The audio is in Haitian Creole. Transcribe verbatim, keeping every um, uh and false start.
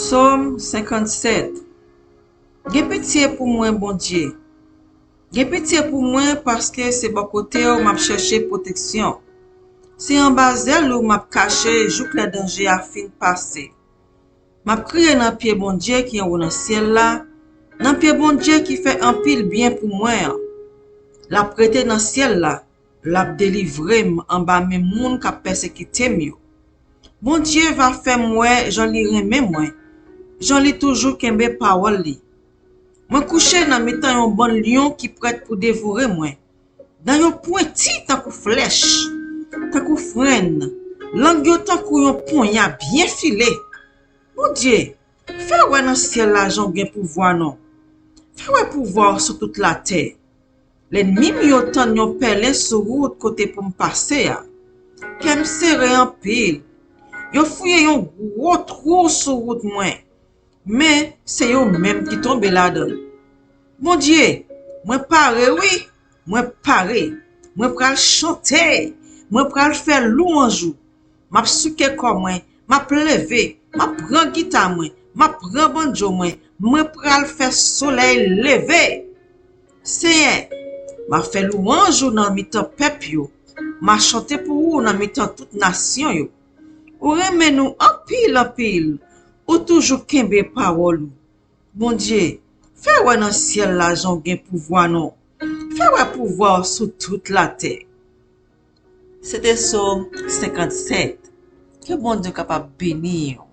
Sòm senkannsèt. Gen pitye pou mwen, Bondye. Gen pitye pou mwen, paske se bò kote w m ap chèche pwoteksyon. Se anba zèl ou m ap kache jouk lè danje a fin pase. M ap kriye nan pye Bondye ki anwo nan syèl la, nan pye Bondye ki fè anpil byen pou mwen an. L ap rete nan syèl la, l ap delivre m anba men moun k ap pèsekite m yo. Bondye va fè m wè jan li renmen mwen, jan li toujou kenbe pawòl li. Mwen kouche nan mitan yon bann lyon ki prèt pou devore mwen. Dan yo pwenti tankou flèch, tankou frenn, lang yo tankou yon ponya byen file. Bondye, fè wè nan syèl la jan w gen pouvwa non. Fè wè pouvwa w sou tout latè. Lènmi m yo tann yon pèlen sou wout kote pou m pase a. Kè m sere anpil. Yo fouye yon gwo twou sou wout mwen, men se yo menm ki tonbe ladan l. Bondye, mwen pare wi, mwen pare. Mwen pral chante, mwen pral fè lwanj ou. M ap souke kò mwen, m ap leve, m ap pran gita mwen, m ap pran bannjo mwen, mwen pral fè solèy leve. Senyè, m ap fè lwanj ou nan mitan pèp yo, m a chante pou ou nan mitan tout nasyon yo. Ou renmen nou anpil anpil, ou toujou kenbe pawòl ou. Bondye, fè wè nan syèl la jan w gen pouvwa non. Fè wè pouvwa w sou tout latè. Se te Sòm senkannsèt. Ke Bondye kapab beni w.